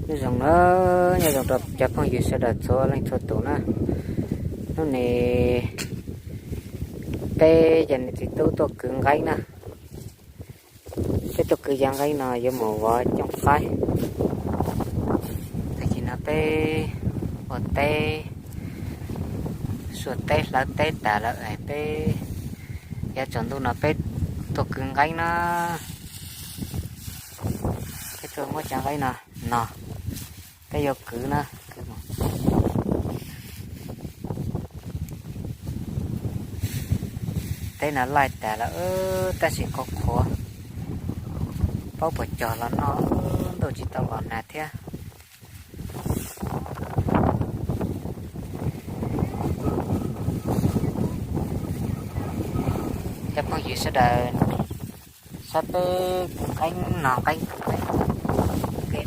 Nyob zoo na, nyob zoo rau cov phooj ywg sawv daws txhua leej txhua tus na. Hnub no peb cov niam txiv tub tuaj kwv nqeeb na. Peb tuaj kwv yav nqeeb no yuav mus vov cooj qaib. Tag kis no peb ua teb, sua teb hlawv teb tas lawm es peb yav tsaus ntuj no peb tuaj kwv nqeeb na. Peb tuaj muab cov nqeeb no no, peb yuav kwv na. Teb no laij tas lawm tab sis qhuav qhuav, paub puas cog los noj, ntuj tsis tau los nag thiab. Cov phooj ywg sawv daws, saib peb kwv nqeeb no, nqeeb kwv nqeeb ke.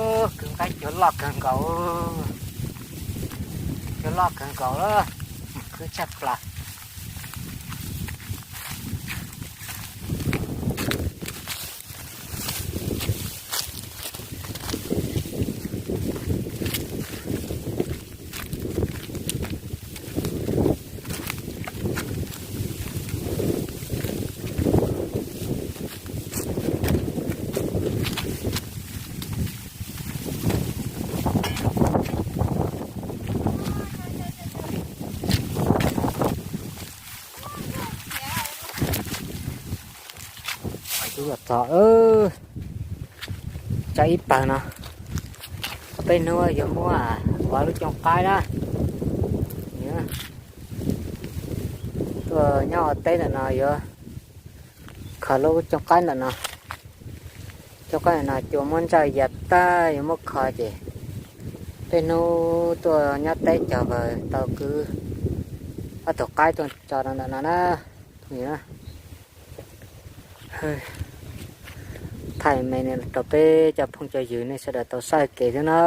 Kwv nqaij cua loj kawg nkaus, cua loj kawg nkaus, khwb tshaj plaws. Txog tso ib pawg no, peb hnub yuav muab ua lub cooj qaib na. Tuaj nyob ua teb ntawm no yuav kho lub cooj qaib ntawm no. Cooj qaib ntawm no cua muab ntsawj ya tag yuav muab kho ces peb hnub tuaj nyob teb cog vawg tau kwv ob tug qaib tuaj tso rau ntawm no na. Thaij me rau peb cov phooj cov ywg nej sawv daws tau saib kev xwb na.